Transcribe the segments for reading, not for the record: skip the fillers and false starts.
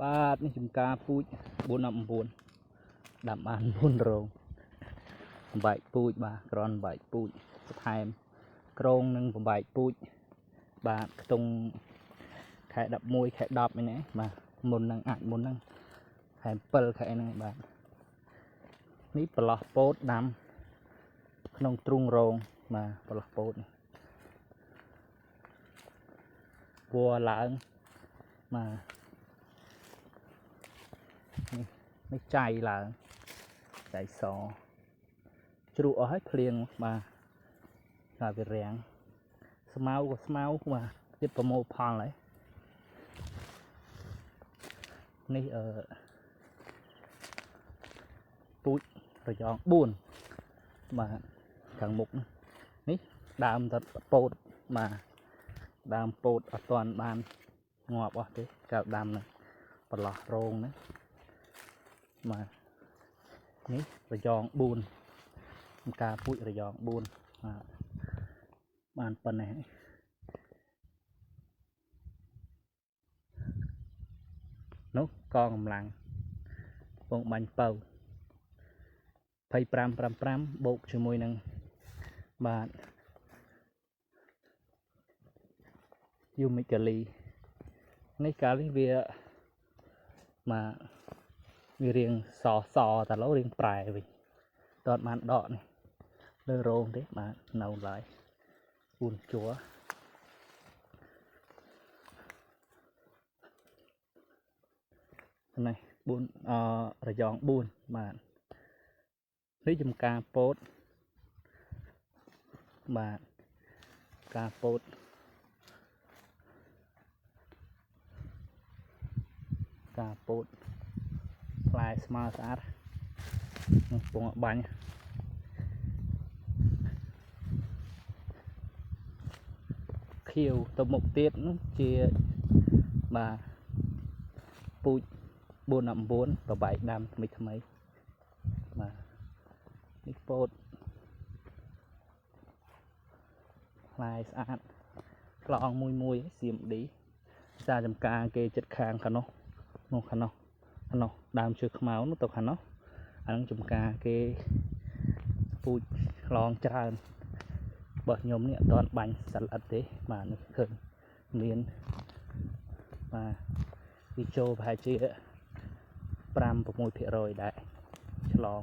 បាទនេះចំការពូជ419ដាំបាន4រោងបំបែកពូជបាទក្រនបំបែកពូជបន្ថែមក្រងនឹងបំបែកពូជបាទខ្ទង់ខែ11ខែ10ឯនេះបាទមុននឹងអាចមុនហ្នឹងខែ7ខែហ្នឹងបាទនេះប្រឡោះពោតដាំក្នុងទ្រុងរោងបាទប្រឡោះពោតនេះវ័រឡើងបាទនេះចៃឡើងចៃសជ្រក់អស់ហើយភ្លៀងបាទហើយវារាំងស្មៅក៏ស្មៅបាទទៀតប្រមូលផលហើយនេះអឺពូជរយ៉ង4បាទខាងមុខនេះដើមតពោតបាទដើមពោតអត់ទាន់បានងាប់អស់ទេកៅដាំហ្នឹងប្រឡោះរោងហ្នឹងបាទនេះរយ៉ង4ការពូជរយ៉ង4បាទបានប៉ុណ្ណេះនោះកងកម្លាំងពងបាញ់ពៅ2555បូកជាមួយនឹងបាទយូមីកាលីនេះកាលនេះវាបាទវារៀងសសតែឡូវរៀងប្រែវិញតើបានដកនេះលើរោងទេបាទនៅឡើយ4ជួរនេះ4អរយ៉ង4បាទនេះចំការពោតបាទការពោតការពោតផ្លែស្មើស្អាតនឹងពងបាញ់ខៀវទៅមុខទៀតនោះជាបាទពូជ419ប្របែកដាំថ្មីថ្មីបាទនេះពោតផ្លែស្អាតក្លងមួយមួយ CMD សារចំការគេចិត្តខាងខាងនោះនោះខាងនោះខាងនោះដើមឈើខ្មៅនោះទៅខាងនោះអានឹងចំការគេពូជក្លងច្រើនរបស់ខ្ញុំនេះអត់ទាន់បាញ់សត្វល្អិតទេបាទនេះឃើញមានបាទវាចូលប្រហែលជា5 6%ដែរឆ្លង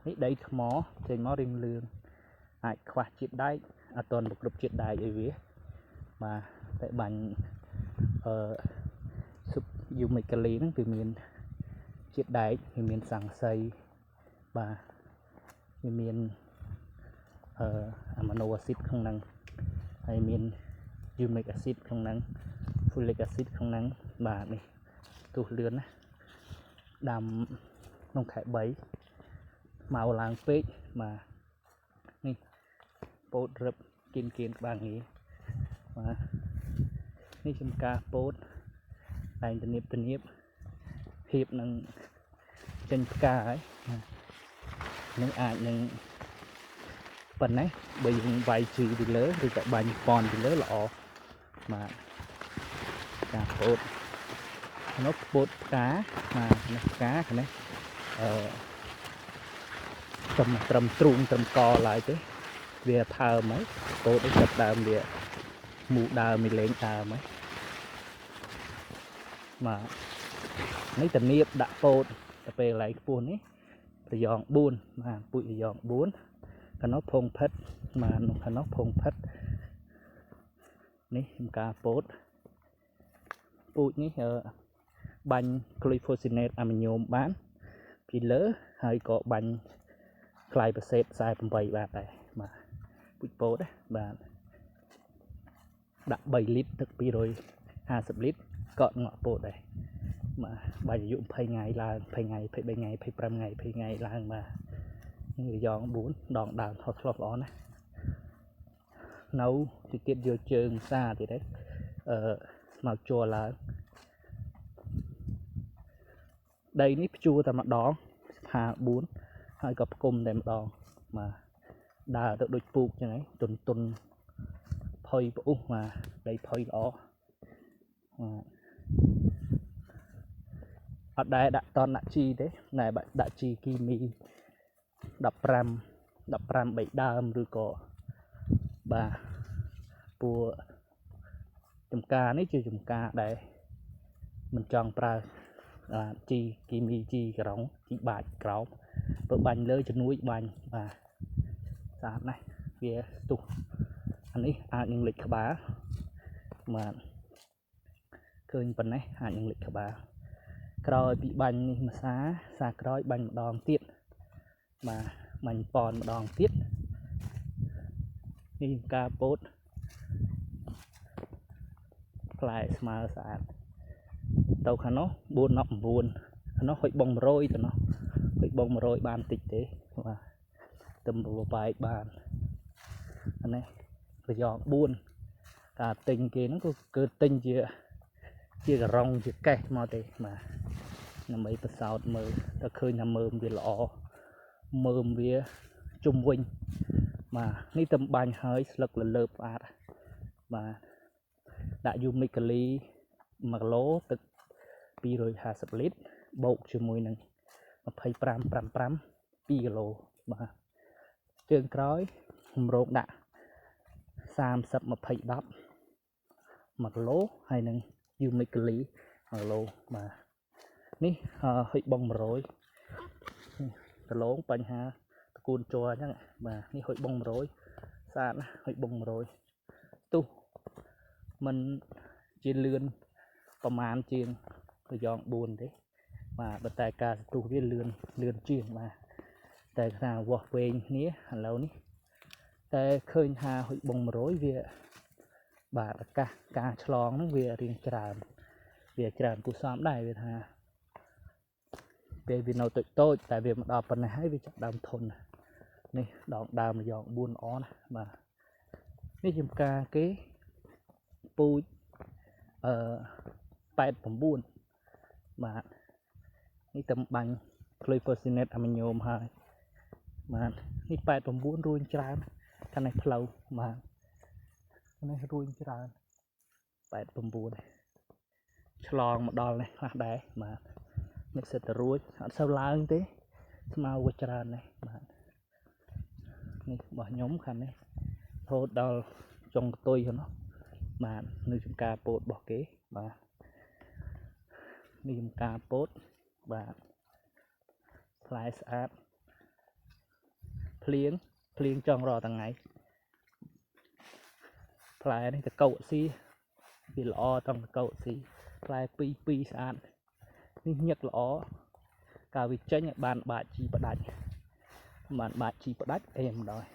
នេះដីថ្មចេញមករៀងលឿងអាចខ្វះជាតិដែកអត់ទាន់ប្រគ្រប់ជាតិដែកអីវាបាទតែបាញ់អឺស៊ុបយូមីកាលីហ្នឹងវាមានជាតិដែកវាមានស័ង្កសីបាទវាមានអាម៉ាណូអាស៊ីតក្នុងហ្នឹងហើយមាន humic acid ក្នុងហ្នឹង folic acid ក្នុងហ្នឹងបាទនេះទុះលឿនណាដាំក្នុងខែ3មកឡើងពេកបាទនេះពោតរឹបគៀនគៀនក្បាលងាបាទនេះចំការពោតតែងតនៀបហៀបនឹងចេញផ្កាហើយនឹងអាចនឹងប៉ុណ្ណេះបើយើងវាយជីពីលើឬក៏បាញ់ប៉នពីលើល្អបាទការពោតនោះពោតផ្កាបាទនេះផ្កានេះអឺត្រឹមទ្រូងត្រឹមកឡើយទេវាថើមហើយពោតនេះចាប់ដើមវាមូដើមមីលេងដើមហើយបាទនេះតនៀបដាក់ពោតទៅពេលកន្លែងខ្ពស់នេះរយ៉ង4បាទពូជរយ៉ង4ខាងនោះភងផិតបាទនោះខាងនោះភងផិតនេះចំការពោតពូជនេះបាញ់ glyphosate អាមីញ៉ូមបានពីលើហើយក៏បាញ់ក្លាយប្រសេត48បាទដែរបាទពូជពោតណាបាទដាក់3លីត្រទឹក250លីត្រក៏ងាក់ពោតដែរបាទបាញ់អាយុ20ថ្ងៃឡើង20ថ្ងៃ23ថ្ងៃ25ថ្ងៃ20ថ្ងៃឡើងបាទនេះរយ៉ង4ដងដើមថោះឆ្លោះល្អណាស់នៅទីទៀតយកជើងសាទៀតទេអឺមកជួរឡើងដីនេះភ្ជួរតែម្ដងស្ផា4ហើយក៏ផ្គុំតែម្ដងបាទដើរទៅដូចពូកចឹងឯងទុនទុនផុយផ្អ៊ុសបាទដីផុយល្អបាទ អត់ដែរដាក់តនដាក់ជីទេណែបាក់ដាក់ជីគីមី15 15 3ដើមឬក៏បាទពួកចំការនេះជាចំការដែលមិនចង់ប្រើជីគីមីជីក្រុងជីបាច់ក្រោមបើបាញ់លើជំនួយបាញ់បាទស្អាតណាស់វាស្ទុះអានេះអាចនឹងលិចក្បាលបាទឃើញប៉ុណ្ណេះអាចនឹងលិចក្បាលក្រោយពីបាញ់នេះមួយសាសាក្រោយបាញ់ម្ដងទៀតបាទបាញ់ប៉នម្ដងទៀតនេះការពោតផ្លែស្មើស្អាតទៅខាងនោះ419ខាងនោះហុចបង100ទៅនោះហុចបង100បានតិចទេបាទទំបែកបានអានេះប្រយោគ4ការទិញគេហ្នឹងក៏គឺទិញជាករងជាកេះមកទេបាទដើម្បីប្រសោតមើលទៅឃើញថាមើមវាល្អមើមវាជុំវិញបាទនេះតំបាញ់ហើយស្លឹកលលើបស្អាតបាទដាក់យូមីកាលី1គីឡូទឹក250លីត្របូកជាមួយនឹង25 55 2គីឡូបាទជើងក្រោយគម្រោងដាក់30 20 10 1គីឡូហើយនឹងយូមីកាលី1គីឡូបាទនេះហុចបង100ដលងបញ្ហាតកូនជ័រអញ្ចឹងបាទនេះហុចបង100ស្អាតណាស់ហុចបង100ទុះមិនជាលឿនប្រមាណជាងប្រយ៉ង4ទេបាទបើតែការស្ទុះវាលឿនលឿនជាងបាទតែថាវាស់វែងគ្នាឥឡូវនេះតែឃើញថាហុចបង100វាបាទឱកាសការឆ្លងហ្នឹងវារៀងច្រើនវាច្រើនគួរសមដែរវាថាពេលវានៅតូចតូចតែវាមកដល់ប៉ុណ្ណេះហើយវាចាប់ដើមធន់នេះដងដើមរយង4អណាបាទនេះចំការគេពូជ89បាទនេះតំបាញ់ glyphosate អាមីញ៉ូមហើយបាទនេះ89រួញច្រើនខាងនេះផ្លូវបាទនេះរួញច្រើន89ឆ្លងមកដល់នេះខ្លះដែរបាទនេះសិតតែរួចអត់សូវឡើងទេស្មៅវាច្រើននេះបាទនេះរបស់ខ្ញុំខាងនេះរហូតដល់ចុងកតុយហ្នឹងបាទនៅចំការពោតរបស់គេបាទនេះចំការពោតបាទផ្លែស្អាតភ្លៀងភ្លៀងចង់រាល់ថ្ងៃផ្លែនេះតកោស៊ីវាល្អតង់តកោស៊ីផ្លែ2 2ស្អាតនេះញឹកល្អកាលវាចេញបានបាក់ជីផ្ដាច់បានបាក់ជីផ្ដាច់អេមិនដល់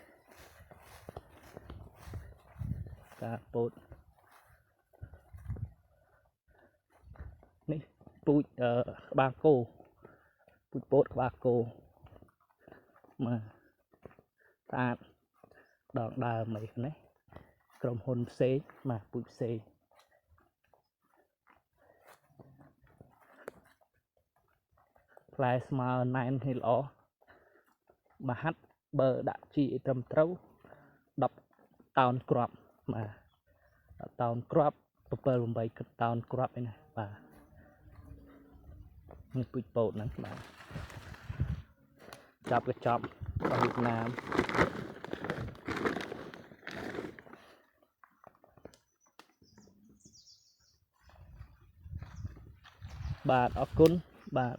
ការពោតនេះពូជក្បាលគោពូជពោតក្បាលគោបាទស្អាតដងដើមអីនេះក្រុមហ៊ុនផ្សេងបាទពូជផ្សេងផ្លែស្មើណែននេះល្អមហាត់បើដាក់ជីឲ្យត្រឹមត្រូវ10តោនគ្រាប់បាទ10តោនគ្រាប់7 8តោនគ្រាប់ឯណាបាទនេះពូជពោតហ្នឹងបាទចាប់កញ្ចប់របស់វៀតណាមបាទអរគុណបាទ